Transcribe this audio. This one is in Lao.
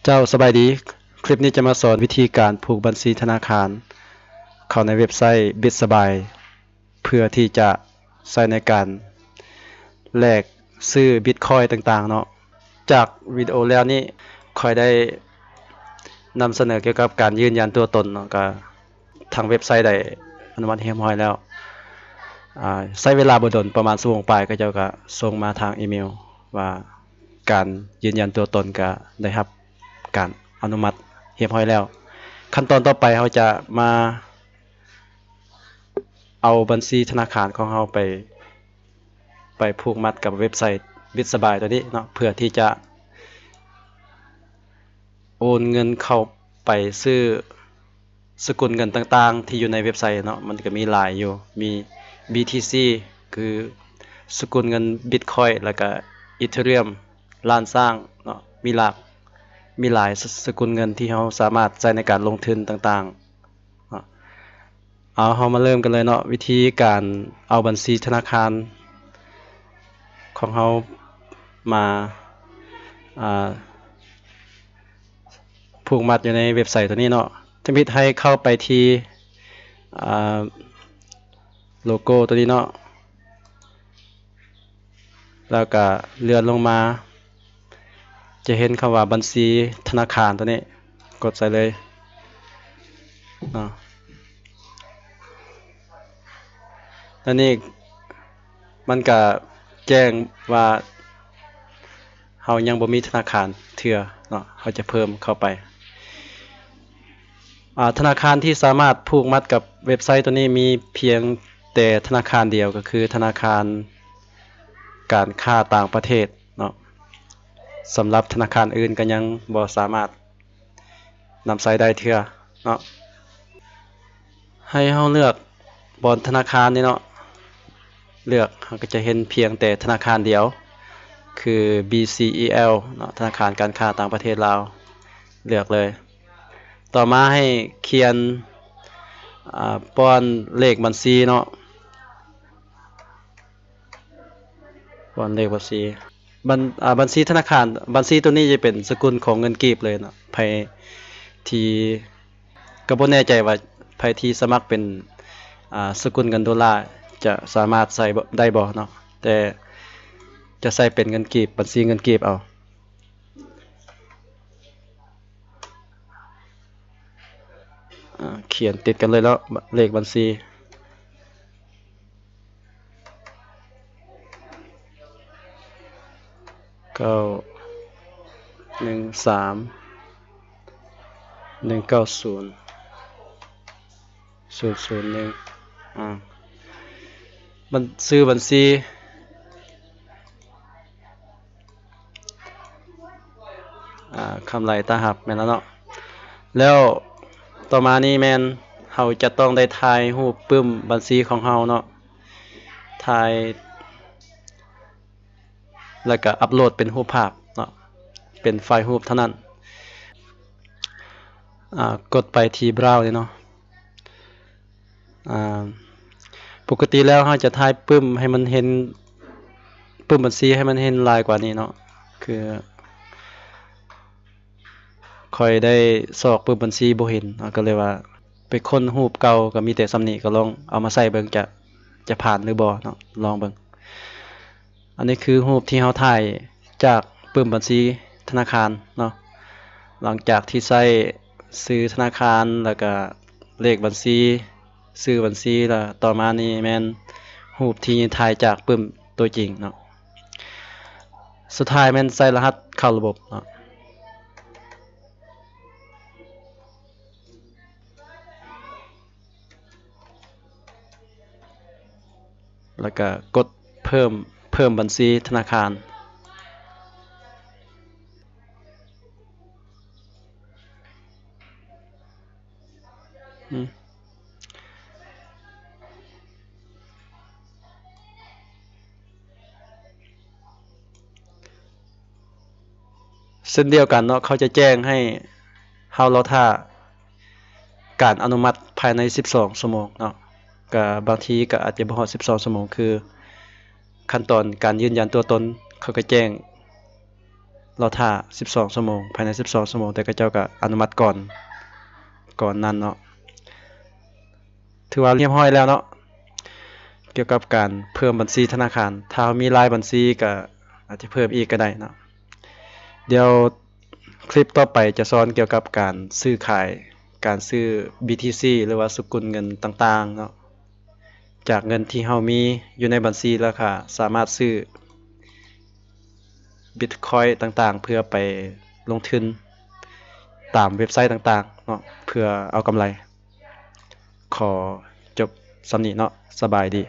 ເຈົ້າສະບາຍດີ, ຄລິບນີ້ຈະມາສອນວິທີການຜູກບັນຊີທະນາຄານເຂົ້າໃນເວັບໄຊບິດສະບາຍ ເພື່ອທີ່ຈະໃຊ້ໃນການແລກຊື້ບິດຄອຍຕ່າງໆເນາະ. ຈາກວິດີໂອແລ້ວນີ້ ຂ້ອຍໄດ້ນຳສະເໜີກ່ຽວກັບການຢືນຢັນຕົວຕົນເນາະ, ກະທາງເວັບໄຊໄດ້ອະນຸມັດຮຽບຮ້ອຍແລ້ວ. ອາ ໃຊ້ເວລາບໍ່ດົນ, ປະມານຊົ່ວໂມງປາຍ ເຂົາເຈົ້າກະສົ່ງມາທາງອີເມວວ່າ ການຢືນຢັນຕົວຕົນກະໄດ້ຮັບການອະນຸມັດຮຽບຮ້ອຍແລ້ວ. ຂັ້ນຕອນຕໍ່ໄປເຮົາຈະມາເອົາບັນຊີທະນາຄານຂອງເຮົາໄປ ໄປຜູກມັດກັບເວັບໄຊບິດສະບາຍຕົວນີ້ເນາະ ເພື່ອທີ່ຈະໂອນເງິນເຂົ້າໄປຊື້ ສະກຸນເງິນຕ່າງໆທີ່ຢູ່ໃນເວັບໄຊເນາະ, ມັນກະມີຫຼາຍຢູ່ ມີບີທີຊີ ຄືສະກຸນເງິນບິດຄອຍ ແລ້ວກະອີເທີຣຽມ ລ້ານຊ້າງເນາະ, ມີຫຼາກ ມີຫຼາຍສະ ສະກຸນເງິນທີ່ເຮົາສາມາດໃຊ້ໃນການລົງທຶນຕ່າງໆເນາະ. ເອົາ ເຮົາມາເລີ່ມກັນເລີຍເນາະ, ວິທີການເອົາບັນຊີທະນາຄານຂອງເຮົາມາ ອາ ຜູກມັດຢູ່ໃນເວັບໄຊຕົວນີ້ເນາະ. ທຳອິດໃຫ້ເຂົ້າໄປທີ່ ອາ ໂລໂກ້ຕົວນີ້ເນາະ ແລ້ວກະເລື່ອນລົງມາ ຈະເຫັນຄຳວ່າບັນຊີທະນາຄານຕົວນີ້, ກົດໃສ່ເລີຍເນາະ. ແລ້ວນີ້ມັນກະແຈ້ງວ່າ ເຮົາຍັງບໍ່ມີທະນາຄານເທື່ອເນາະ, ເຮົາຈະເພີ່ມເຂົ້າໄປ. ອາ ທະນາຄານທີ່ສາມາດຜູກມັດກັບເວັບໄຊຕົວນີ້ມີພຽງແຕ່ທະນາຄານດຽວ, ກໍຄືທະນາຄານການຄ້າຕ່າງປະເທດເນາະ. ສຳລັບທະນາຄານອື່ນກໍຍັງບໍ່ສາມາດ ນຳໃຊ້ໄດ້ເທື່ອເນາະ. ໃຫ້ເຮົາເລືອກບ່ອນທະນາຄານນີ້ເນາະ, ເລືອກ ເຮົາກໍຈະເຫັນພຽງແຕ່ທະນາຄານດຽວ ຄື ບີຊີອີແອລ ເນາະ, ທະນາຄານການຄ້າຕ່າງປະເທດລາວ, ເລືອກເລີຍ. ຕໍ່ມາໃຫ້ຂຽນ ອາ ປ້ອນເລກບັນຊີເນາະ. ປ້ອນເລກບັນຊີ ບັນ ອາ ບັນຊີທະນາຄານ, ບັນຊີຕົວນີ້ຈະເປັນສະກຸນຂອງເງິນກີບເລີຍເນາະ. ໃຜທີ່ ກໍບໍ່ແນ່ໃຈວ່າໃຜທີ່ສະໝັກເປັນ ອາ ສະກຸນເງິນໂດລາ ຈະສາມາດໃຊ້ບໍ່ ໄດ້ບໍ່ເນາະ, ແຕ່ຈະໃຊ້ເປັນເງິນກີບ, ບັນຊີເງິນກີບເອົາ. ອາ ຂຽນຕິດກັນເລີຍເນາະ ເລກບັນຊີ ເກົ້າ ໜຶ່ງ ສາມ ໜຶ່ງ ເກົ້າ ສູນ ສູນ ສູນ ໜຶ່ງ ອາ ບັນ ຊື່ບັນຊີ ອາ ຄຳໄລຕາຮັບ ແມ່ນແລ້ວເນາະ. ແລ້ວຕໍ່ມານີ້ແມ່ນເຮົາຈະຕ້ອງໄດ້ຖ່າຍຮູບປຶ້ມບັນຊີຂອງເຮົາເນາະ, ຖ່າຍ ແລ້ວກະອັບໂຫຼດເປັນຮູບພາບເນາະ, ເປັນໄຟລ໌ຮູບເທົ່ານັ້ນ. ອາ ກົດໄປທີ່ບຣາວນີ້ເນາະ. ອາ ປົກກະຕິແລ້ວເຮົາຈະຖ່າຍປຶ້ມໃຫ້ມັນເຫັນ ປຶ້ມບັນຊີໃຫ້ມັນເຫັນຫຼາຍກວ່ານີ້ເນາະ, ຄືຂ້ອຍໄດ້ຊອກປຶ້ມບັນຊີບໍ່ເຫັນເນາະ, ກໍເລີຍວ່າໄປຄົ້ນຮູບເກົ່າກໍມີແຕ່ສ່ຳນີ້, ກໍລອງເອົາມາໃສ່ເບິ່ງ ຈະ ຈະຜ່ານຫຼືບໍ່ເນາະ, ລອງເບິ່ງ. ອັນນີ້ຄືຮູບທີ່ເຮົາຖ່າຍຈາກປຶ້ມບັນຊີທະນາຄານເນາະ. ຫຼັງຈາກທີ່ໃສ່ຊື່ທະນາຄານ ແລ້ວກະເລກບັນຊີ, ຊື່ບັນຊີ ແລ້ວຕໍ່ມານີ້ແມ່ນຮູບທີ່ຖ່າຍຈາກປຶ້ມຕົວຈິງເນາະ. ສຸດທ້າຍແມ່ນໃສ່ລະຫັດເຂົ້າລະບົບເນາະ. ແລ້ວກະກົດເພີ່ມ, ເພີ່ມບັນຊີທະນາຄານ. ເຊັ່ນດຽວກັນເນາະ, ເຂົາຈະແຈ້ງໃຫ້ເຮົາລໍຖ້າການອະນຸມັດພາຍໃນສິບສອງຊົ່ວໂມງເນາະ, ກະບາງທີກະອາດຈະບໍ່ຮອດສິບສອງຊົ່ວໂມງ, ຄືຂັ້ນຕອນການຢືນຢັນຕົວຕົນ ເຂົາກະແຈ້ງ ລໍຖ້າສິບສອງຊົ່ວໂມງ ພາຍໃນສິບສອງຊົ່ວໂມງ ແຕ່ເຂົາເຈົ້າກໍອະນຸມັດກ່ອນ ກ່ອນນັ້ນເນາະ. ຖືວ່າຮຽບຮ້ອຍແລ້ວເນາະ ກ່ຽວກັບການເພີ່ມບັນຊີທະນາຄານ. ຖ້າເຮົາມີຫຼາຍບັນຊີກໍອາດຈະເພີ່ມອີກກໍໄດ້ເນາະ. ດຽວຄລິບຕໍ່ໄປຈະສອນກ່ຽວກັບການຊື້ຂາຍ ການຊື້ BTC ຫຼືວ່າສະກຸນເງິນຕ່າງໆເນາະ ຈາກເງິນທີ່ເຮົາມີຢູ່ໃນບັນຊີ ແລ້ວກໍສາມາດຊື້ Bitcoin ຕ່າງໆ ເພື່ອໄປລົງທຶນຕາມເວັບໄຊຕ່າງໆເນາະ ເພື່ອເອົາກຳໄລ. ຂໍຈົບສ່ຳນີ້ເນາະ. ສະບາຍດີ.